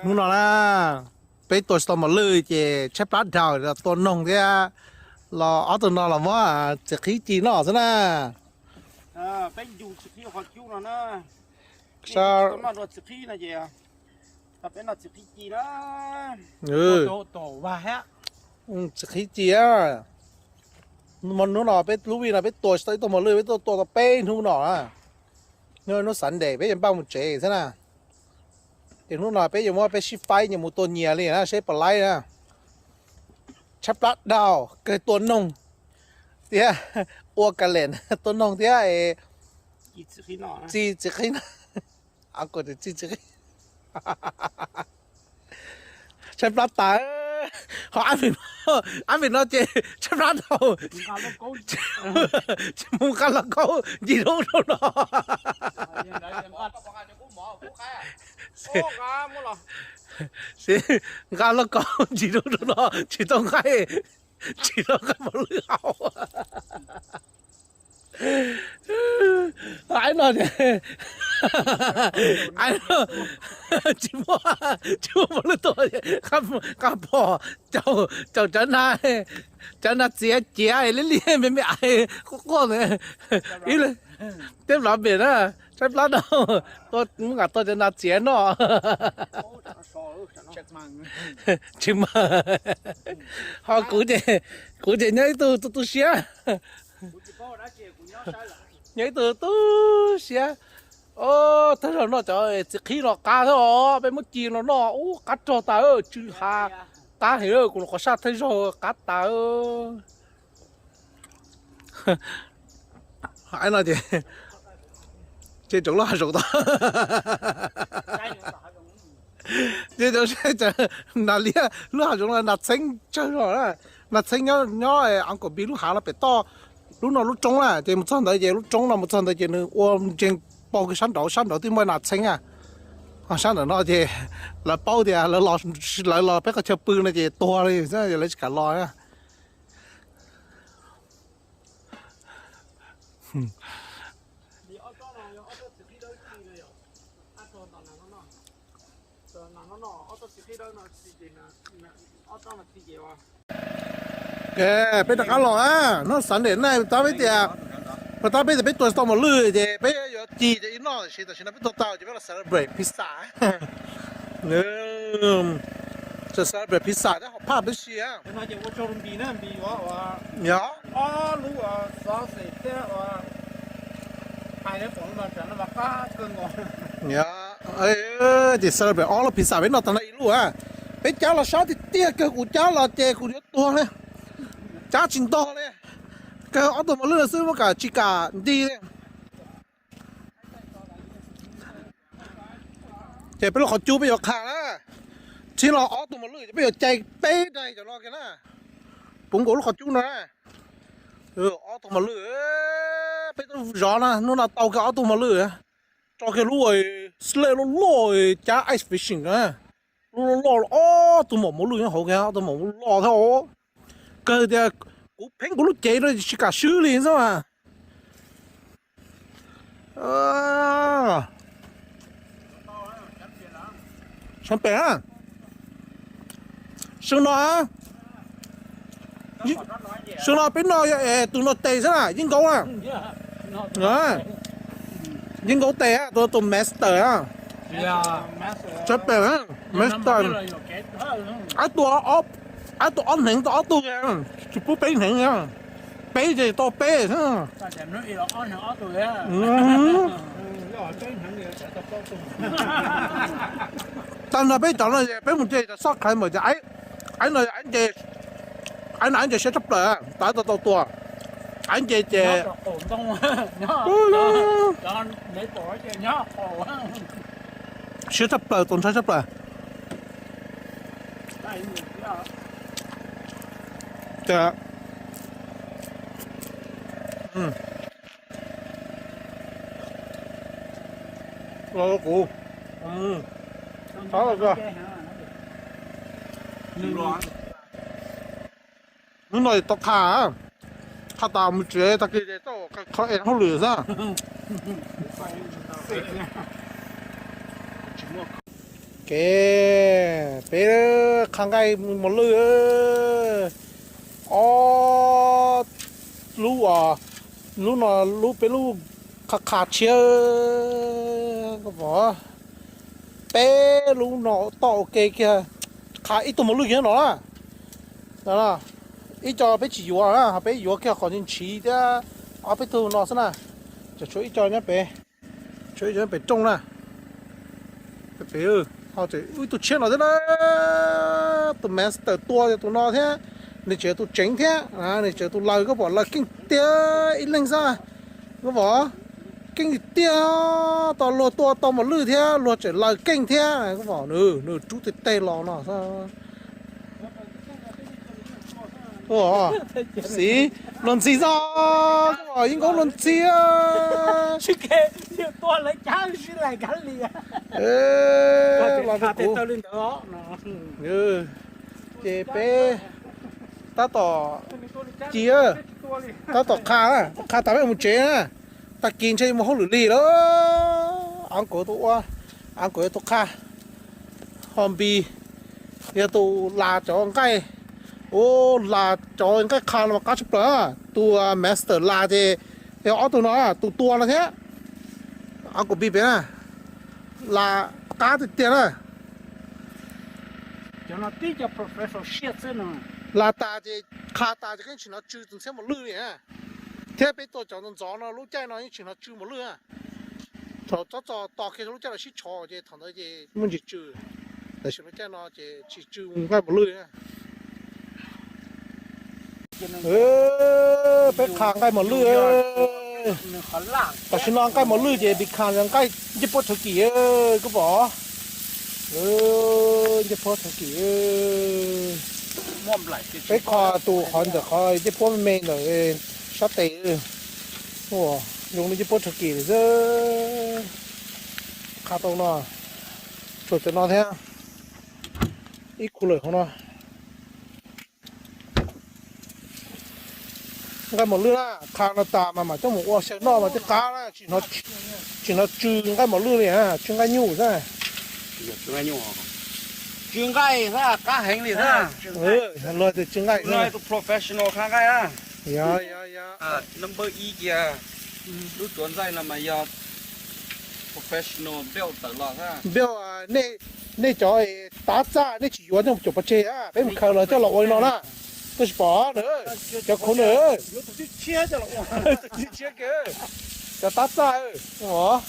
Hnub no na, peb tua tsis tau mos lwj ces tshaib plab dhau los tua noog thiab. Los ob tug no los muab txiv qhib ci noj xwb na. Peb ncu txiv qhib qhov cub no na. Txiv qhib no ces peb noj txiv qhib ci na. Txiv qhib ci a. Hnub no peb lub vij no peb tua tsis tau ib tug mos lwj, peb tuaj tua tau peb hnub no na. Hnub Sunday peb yuav npaj mus tsev xwb na. Ces hnub no peb yuav muab peb sib faib nyias mus tua nyias li na, seb puas laib na. Tshaib plab dhau kawg tua noog thiab, ua ka lees tua noog thiab es txiv qhib no, txiv qhib no, txiv qhib, tshaib plab tas. Ho ab vim no ces tshaib plab dhau, tsis mus nqa lauj kaub ncig lub rau no. Nqa lauj kaub ncig lub rau no tsis tau nqaij, tsis tau nqaij mos lwj haus. Aib no, aib no tsis muaj, tsis muaj mos lwj tua, nqa pom caum cov na, cov nas txiav ciav li li me me ais quaj quaj ntawd, ib leeg teb plav pem na, tshaib plab dhau, tua, muab nqa tua cov nas txiav noj. Tsis mag. Ho kuv ces, kuv ces nyob ib tug tu tu siab, nyob ib tug tu siab. Thawj zaug noj cov txiv qhib no qab thiab os, peb muab ci los noj ub qab rog tas, tsw ha, qab heev, kuv los qhov saj thawj zaug qab tas. Aib no ces, ces tsoom lub hav zoov tod, ces tsoom nas liab lub hav zoov no nas txheeb tsawg zog na. Nas txheeb nyob, nyob Uncle Bi lub hav no pem toj, lub no lub roob na, ces mus txog ntawd ces lub roob no mus txog ntawd ces nws ua ntsees paug kiag sab nraud, sab nraud twb muaj nas txheeb a. Ho sab nraum no ces lawv paub tias lawv los, lawv los peb qhov chaw pw no ces tuag li xwb, lawv tsis kam los na. Peb rov qab los na, hnub Sunday night, tab peb tias, puas tab peb tias peb tua tsis tau mos lwj ces peb yuav ci ces ib noj, tiam sis tam sim no peb tua tau ces peb los celebrate pizza. Celebrate pizza thiab hom phaj peb si. Yog, ces celebrate ob lub pizza peb noj tag no ib lub a. Peb cab los sab tiag tiag kawg, kuv cab los ces kuv yuav tuag li, cab tsis ntog li. Kawg ob tug mos lwj no xwb muab kam tsis kam nti li. Ces peb lub qhov cub peb yuav qha na, txhib los ob tug mos lwj ces peb yuav cais peb daim cov no kiag na, puv nkaus lub qhov cub no na. Ob tug mos lwj, peb twb zov na, hnub no tau kiag ob tug mos lwj, tso kiag lub sled loj loj cab ice fishing na, lub loj loj, ob tug maum mos lwj nyob hauv kiag, ob tug maum loj thiab os. Kawg tias kuv pheej kuv lub cev rau tsis kam swb li xwb mas. Sab pem, sab no, sab no peb noj tus no tes xwb na, yeeb nkaub na. Yeeb nkaub tes, tus tus master na. Sab pem, master. Ab tus, ab tus ob hneev tau ob tug, tsis pub peb hneev, peb ces tau peb xwb. Tag nrho peb cov no es peb mus nce cov soj khav mas ces, aib no, aib no aib nce siab tshaj plaws, tas tau tau tua, aib nce ces siab tshaj plaws, txaus ntshai tshaj plaws. Kuv, hnub no tau qha, qha tas mus tsev, tag kis ces tau kho es hauj lwm xwb. Ke, peb qha nqaij mos lwj, ob lub, lub no lub peb lub qha qha tshiab, peb lub no toj ua ke kiag, qha ib tug mos lwj kiag no na. Ib co peb tsis yuav na, ho peb yuav kiag qhov ntshiv thiab ob peb tug no xwb na. Ces tshuav ib co nyob pem, tshuav ib co nyob pem rooj na. Pem, ho ib tug tshiab no thiab na, tus master tua tus no thiab, nws tseem tus tseev thiab, nws tseem tus laws, koj pom laws keej tiag ib leeg xwb. Koj pom, keej tiag, tau luag tua tau mos lwj thiab luag tseem laws keej thiab, koj pom nws rub tej teg los no. Xiv, luag ntxhi xwb, koj pom yeej nkaub luag ntxhi. Los rau kuv. Ces peb tab tom ci, tab tom qha, qha tas peb mus tsev na. Tag kis ntshe yuav mus hauj lwm lig lawm. Av nkaus tuaj ua, av nkaus yuav tus qha, ho Npis yog tus las cov nqaij, ua las cov nqaij qha no mas qab tshaj plaws. Tus master las ces yog ob tug no, tus tua no thiab. Av nkaus Npis pem na, las qab tiag tiag na. Las tas ces qha tas ces yeej tsis hnov tsw tus ntxhiab mos lwj li. Thiab peb tua cov ntxov ntxov no lub caij no yeej tsis hnov tsw mos lwj. Thaum txhob txog tos kiag lub caij no sib tshov ces thaum ntawd ces muaj ntsis tsw. Tab sis lub caij no ces tsis tsw nqaij mos lwj. Peb qha nqaij mos lwj. Tam sim no nqaij mos lwj ces Npis qha nqaij ncej puab rhawv kis, koj pom. Ncej puab rhawv kis. Peb qha tus qhov ntawm qhov ncej puab me me ntawm sab tes. Zoo li ncej puab rhawv kis xwb. Qha tau no, tshuav cov no thiab. Ib khu lawm hauv no. Nqaij mos lwj na, qha no tas mas mam coj mus ua xyaw noj mas twb qab na, tsis hnov tsw nqaij mos lwj li, tsw nqaij nyuj xwb. Tsw nqaij qab heev li xwb. Luag tias tsw nqaij, professional qha nqaij. Yog, yog, yog. Number ib kiag, lub tuav ntxaij no mas yog professional build tawm los. Build, nej cov tab txaj nej tsis yuav coj mus cuam pov tseg, peb mus khaws los coj los ua li no na. Koj tsis pom na, cov khuv na, cov tab txaj os.